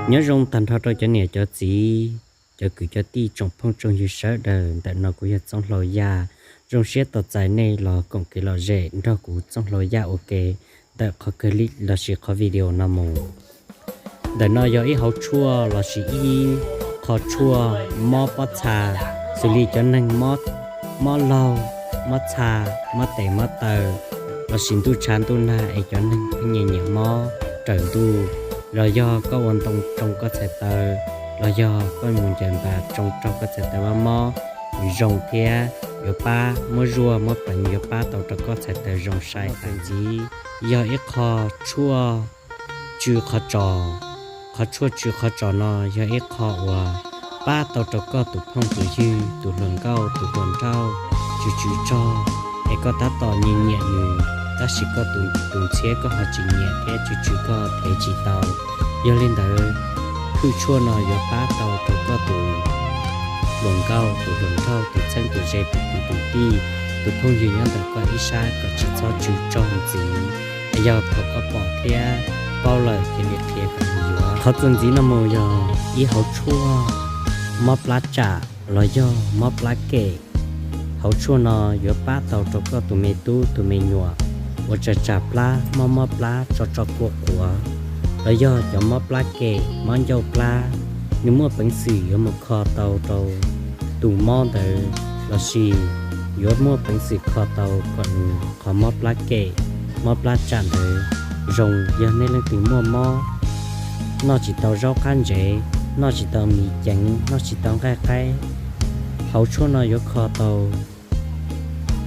Nyob zoo tag nrho rau cov niam cov txiv, cov kwv cov tij, tsoom phooj tsoom ywg sawv daws. Ntawm no kuv yog Txoov Hlau Yaj, zoo siab tos txais nej los koom kev lom zem nrog kuv Txoov Hlau Yaj ua ke ntawm qhov kawg li lossis qhov video no mus. Ntawm no yog ib hauv tshuaj lossis ib qho tshuaj mob pob txha, xws li cov neeg mob laug, mob txha, mob tes mob taw, lossis ntuj tshav ntuj nag es cov neeg pheej nyiam nyiam mob raws ntuj, los yog koj ua ntoo tsoo koj txhais taw, los yog koj mus ncaws npas tsoo raug koj txhais taw mob mob, zoo thiab yuav pab muab zuaj muab pleev yuav pab tau rau koj txhais taw zoo sai tas ntxiv. Yog ib qho tshuaj tsw qhov tsos. Qhov tshuaj tsw qhov tsos no yog ib qho uas pab tau rau koj tus phooj tus ywg, tus hluas nkauj, tus hluas nraug, tsw tsw tsog, es koj tab tom nyiam nyiam nws, tab sis koj tus ntxhiab koj ho tsis nyiam thiab tsw tsw koj thev tsis tau. Yog li ntawd, hwj tshuaj no yuav pab tau rau koj tus hluas nkauj, tus hluas nraug, tus txheeb tus ze, tus kwv tus tij, tus phooj ywg nyob ntawm koj ib sab kom tsis txhob tsw tsog ntxiv. Yog thaum koj pom thiab paub lawm cia li qhia kom nws yuav. Qhov txuas ntxiv no mus yog ib hauv tshuaj mob plab tsam los yog mob plab kem. Hauv tshuaj no yuav pab tau rau koj tus me tub tus me nyuam uas tsam tsam plab, mob mob plab, tso tso kua quav, los yog cov mob plab kem, mob ncauj plab, nws muaj peev xwm yuav mus kho tau rau tus mob ntawd, lossis yuav muaj peev xwm kho tau kom nws qhov mob plab kem, mob plab tsam ntawd zoo. Yog nej leej twg muaj mob, noj tsis tau zaub qab ntsev, noj tsis tau mis ceev, noj tsis tau nqaij qaib, hauv tshuaj no yuav kho tau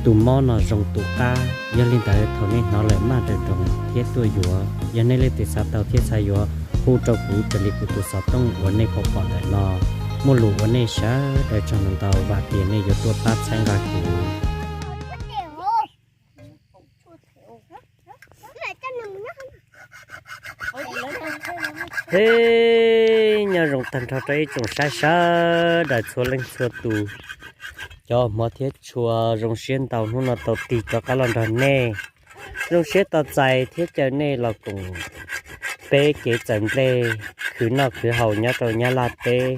tus mob no zoo tus qab. Yog li ntawd thaum nej hnov lawm maj daws roos thiab tuaj yuav. Yog nej leej twg xav tau thiab xav yuav, hu rau kuv raws li kuv tus xov tooj uas nej pom pom ntawm no. Muaj lus ua nej sawv daws tsaug ntau ntau, vam tias nej yuav tuaj pab txhawb nqa kuv. He, nyob zoo tag nrho rau ib tsoom saib sawv daws txhua leej txhua tus. Cov hmov thiab tshua, zoo siab ntau hnub no tau tig rov qab los nrog nej, zoo siab tos txais thiab caw nej los koom peb kev txawm nplej khwv noj khwv haus nyob rau Nyab Laj teb.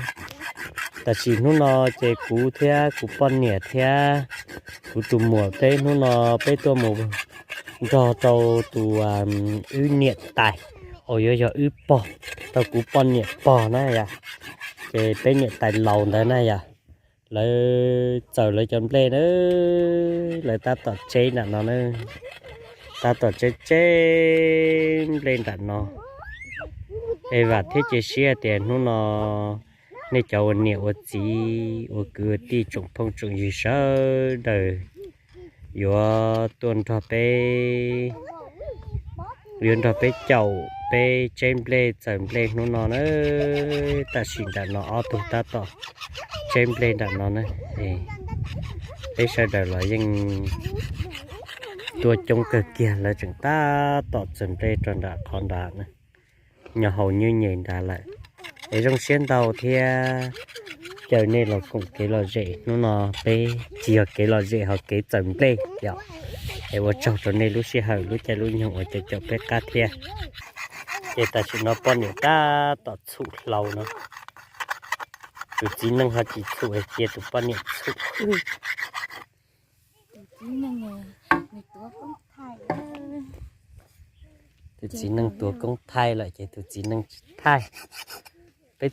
Tam sim hnub no ces kuv thiab kuv poj niam thiab kuv tus muam peb hnub no peb tuaj mus nrog rau tus, wb niam tais, uas yuav yog wb pog, rau kuv poj niam pog na yom. Ces peb niam tais laus ntawd na yom, lawv txawm lawv cov nplej na, lawv tab tom tseb nram no na, tab tom tseb tseb nplej nram no. Es vam thiab cia siab tias hnub no nej cov ua niam ua txiv ua kwv ua tij tsoom phooj tsoom ywg sawv daws yuav tuaj nrog peb, yuav nrog peb caum peb tseb nplej txawm nplej hnub no na. Tam sim nram no ob tug tab tom tseb nplej nram no na. Peb sawv daws los yeej tuaj coob kawg kiag, lawv tseem tab tom txawm nplej rau nram qhov nrad na, nyo haus nyuj nyem nrad lawm. Es zoo siab ntau thiab caw nej los koom kev lom zem hnub no, peb tsis yog kev lom zem, ho kev txawm nplej yom. Es ua tsaug rau nej lub sij hawm lub caij lub nyoog uas caum caum peb qab thiab. Ces tam sim no poj niam tab tom txhum hlau no, tus txiv neej ho tsis txhum, cia tus poj niam txhum. Tus txiv neej tuav koob thaij lawm ces tus txiv neej tsis thaij. Peb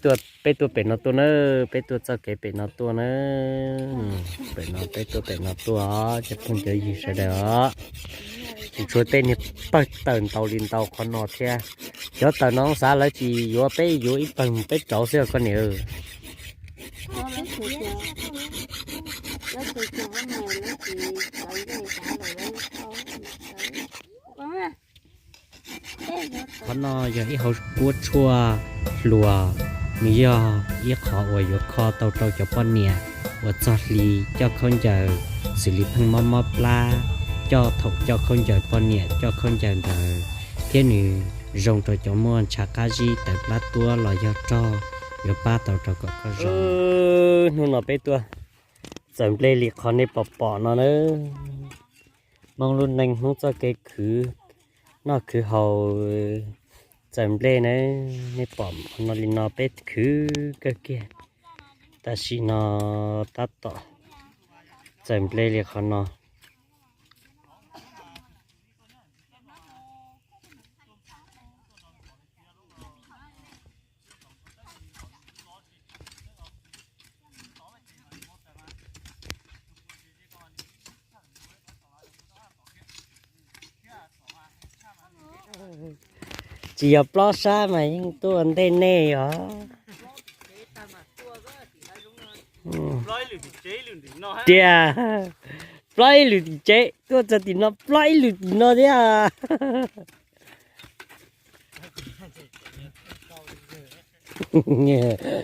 tuaj pem no tuaj na, peb tuaj txoj kev pem no tuaj na. Pem no peb tuaj pem no tuaj os cov phooj cov ywg sawv daws os. Tsis tshuav tej niag pawg taws ntau li ntau qhov no thiab. Cov taws no xav lawv tsis yuav peb, yuav ib pawg mus peb rauv xwb os koj niam. Qhov no yog ib hauv kuab tshuaj hluas, nws yog ib qho uas yuav kho tau rau cov poj niam uas txog hli coj khaub ncaws, xws li pheej mob mob plab, coj thaum coj khaub ncaws, poj niam coj khaub ncaws ntawd, thiab nws zoo rau cov muaj ntshav qab zib tawv plab tuab los yog rog, yuav pab tau rau kom koj zoo. Hnub no peb tuaj txawm nplej li qhov nej pom pom no na. Hmoob lub neej hnub txoj kev khwv noj khwv haus, txawm nplej na, nej pom no li no peb khwv kawg kiag. Tam sim no tab tom txawm nplej li qhov no. Tsis yog plob sab mas yeej tuaj ua ntej nej os. Tias plob ib lwm tim tsev, tuaj txog tim no plob ib lwm tim no thiab.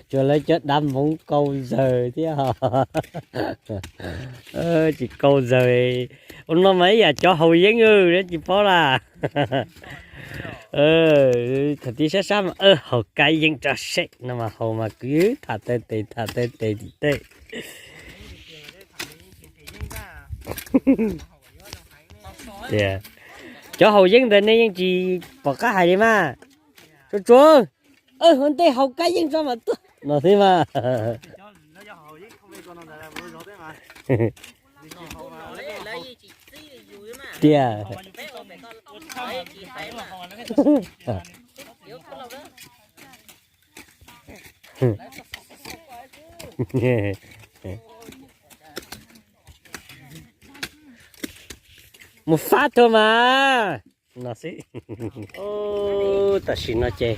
Tsuas lawv cov dab hmoov kau zaws thiab. Tsis kau zaws. Ua no mas ib yam cov haus yeeb, tsis paub las. Thaum tib sab sab mas haus kab yeeb rau seb no mas haus mas kwv tham tawv tes tham tawv tes tim tej. Tias cov haus yeeb ntawd nej yeej tsis pom qab hais li mas. Tsuas tsuas, ua ntej haus kab yeeb tso mas tuaj no xwb mas. Tias mus fab tuaj mas no xwb. Tam sim no ces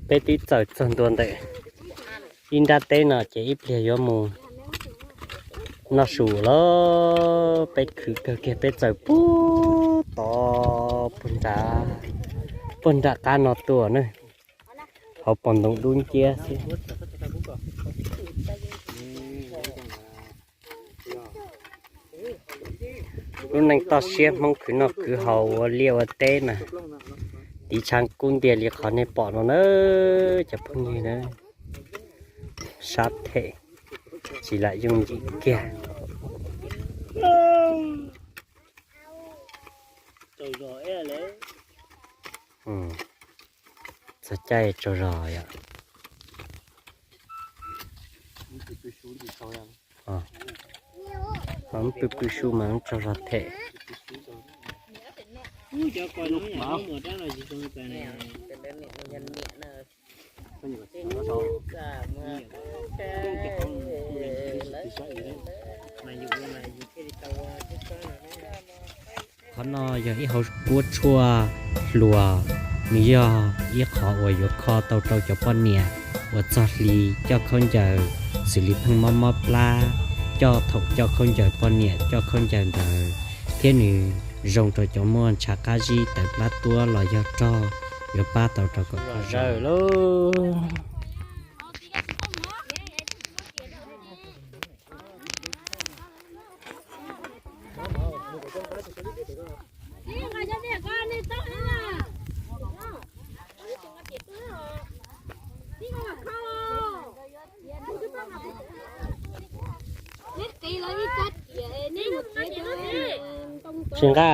peb twb txawm txog ntua ntawm ib nrab teb no ces ib pliag yuav mus noj su lawm. Peb khwv kawg kiag peb txawm puag tod puag nram, puag nram qab no tuaj na. Hauv paus ntoo dub nciab xwb. Lub neej toj siab Hmoob khwv noj khwv haus ua liaj ua teb mas tiv tshav kub ntiag li qhov nej pom no na cov phooj ywg na. Sab them tsis lam yooj yim kiag. Txog caij tsaug zog yom. Pw pw su mas tsaug zog them. Qhov no yog ib hauv kuab tshuaj hluas, nws yog ib qhov uas yuav kho tau rau cov poj niam uas txog hli coj khaub ncaws, xws li pheej mob mob plab, coj thaum coj khaub ncaws poj niam coj khaub ncaws ntawd, thiab nws zoo rau cov muaj ntshav qab zib tawv plab tuab los yog rog, yuav pab tau rau kom kho zaws. Tsis nqa.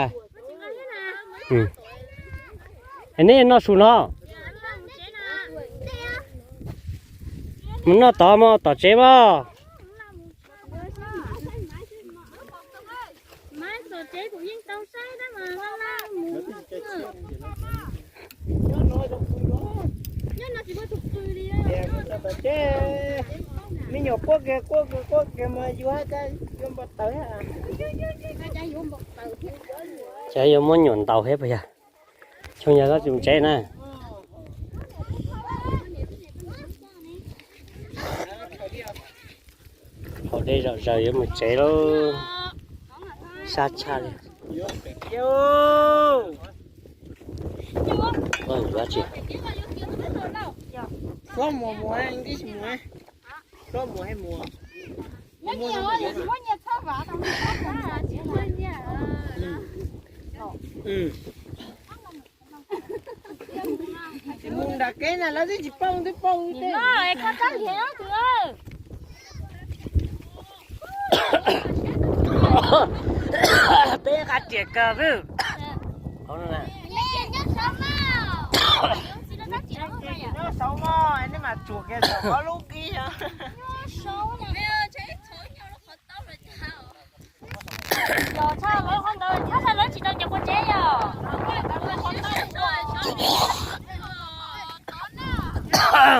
Nej noj su no. Mus noj tod mog, tom tsev mog. Me nyuam quaj kiag quaj kiag quaj kiag mas yuav, yuav npau taws. Cas yuav muab nyuam ntaus thiab puas yog? Xyoo yog koj tsis mus tsev na. Haus dej zom zaws yuav mus tsev lauj. Sab tshaj li. Yuav tsis. Mus nram kev na lawv twb tsis paub twb paub. Peb qab riam kawg.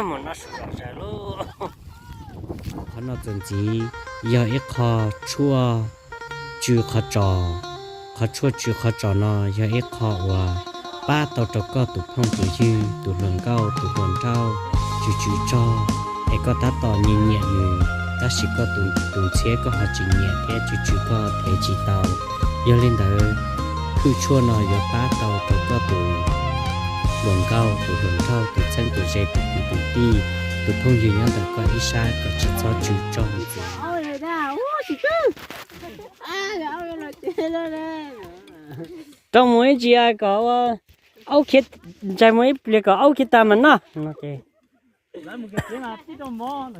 Mus no sawv los zas lub. Qhov no txuas ntxiv yog ib qho tshuaj tsw qhov tsos. Qhov tshuaj tsw qhov tsos no yog ib qho uas pab tau rau koj tus phooj tus ywg, tus hluas nkauj, tus hluas nraug, tsw tsw tsog, es koj tab tom nyiam nyiam nws, tab sis koj tus ntxhiab koj ho tsis nyiam thiab tsw tsw koj thev tsis tau. Yog li ntawd, hwj tshuaj no yuav pab tau rau koj tus hluas nkauj, tus hluas nraug, tus txheeb tus ze, tus kwv tus tij, tus phooj ywg nyob ntawm koj ib sab kom tsis txhob tsw tsog ntxiv. Rau mus ib ntsis kom ua, aub khiav, ntsais mus ib pliag kom aub khiav tag mas noj no ces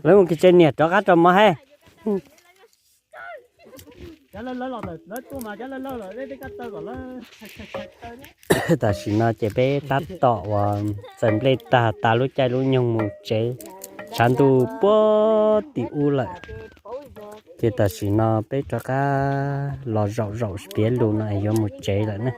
lawv mus kiv tsev niam rov qab rau mov hab. Tam sim no ces peb tab tom uas txaws nplej tag, tas lub caij lub nyoog mus tsev, tshav ntuj puag tim ub lawm. Ces tam sim no peb rov qab los zaum zaum piav lus no es yuav mus tsev lawm ne.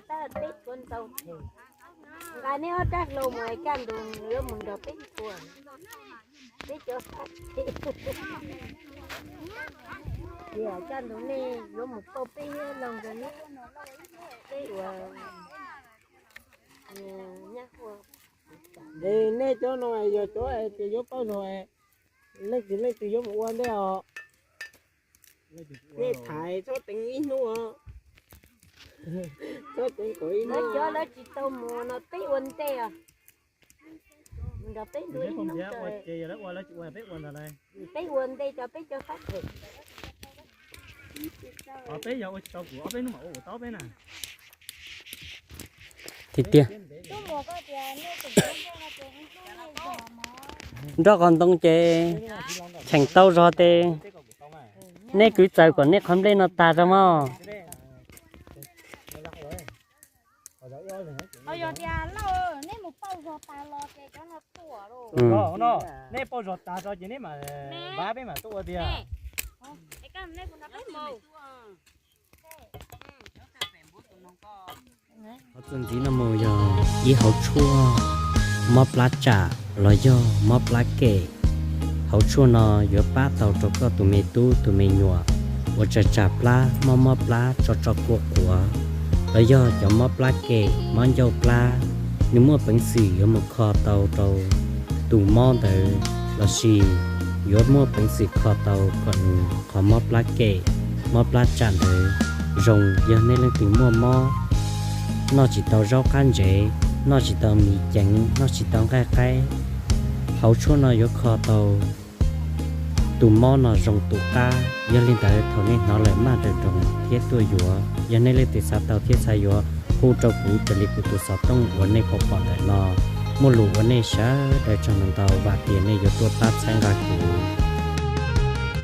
Nej cov no yog cov tias yuav pauj zog, leej twg leej twg yuav mus ua ntej os. Nej thaiv txhob teev ib hnub os. Txhob teev kom ib hnub. Lawv tsis tau mus no peb ua ntej os. Nrog peb ntu ib hnub, peb ua ntej rau peb cov fab them. Peb yog ua tsis tau kuv ob peb hnub mam ua kuv tau peb na. Tiag tiag. Nroj qos ntoo ces cheem tau zog tes, nej kwv txawm kom nej qhov nplej no tag rau mog. Nej pauj zog tag tso ces nej mam, peb mam tuaj ua tiag. Qhov txuas ntxiv no mus yog ib hauv tshuaj mob plab tsam los yog mob plab kem. Hauv tshuaj no yuav pab tau rau koj tus me tub tus me nyuam uas tsam tsam plab, mob mob plab, tso tso kua quav, los yog cov mob plab kem, mob ncauj plab, nws muaj peev xwm yuav mus kho tau rau tus mob ntawd, lossis yuav muaj peev xwm kho tau kom nws qhov mob plab kem, mob plab tsam ntawd zoo. Yog nej leej twg muaj mob, noj tsis tau zaub qab ntsev, noj tsis tau mis ceev, noj tsis tau nqaij qaib, hauv tshuaj no yuav kho tau tus mob no zoo tus qab. Yog li ntawd thaum nej hnov lawm maj nrawm nroos thiab tuaj yuav. Yog nej leej twg xav tau thiab xav yuav, hu rau kuv raws li kuv tus xov tooj uas nej pom ntawm no. Muaj lus ua nej sawv daws tsaug ntau ntau, vam tias nej yuav tuaj pab txhawb nqa kuv.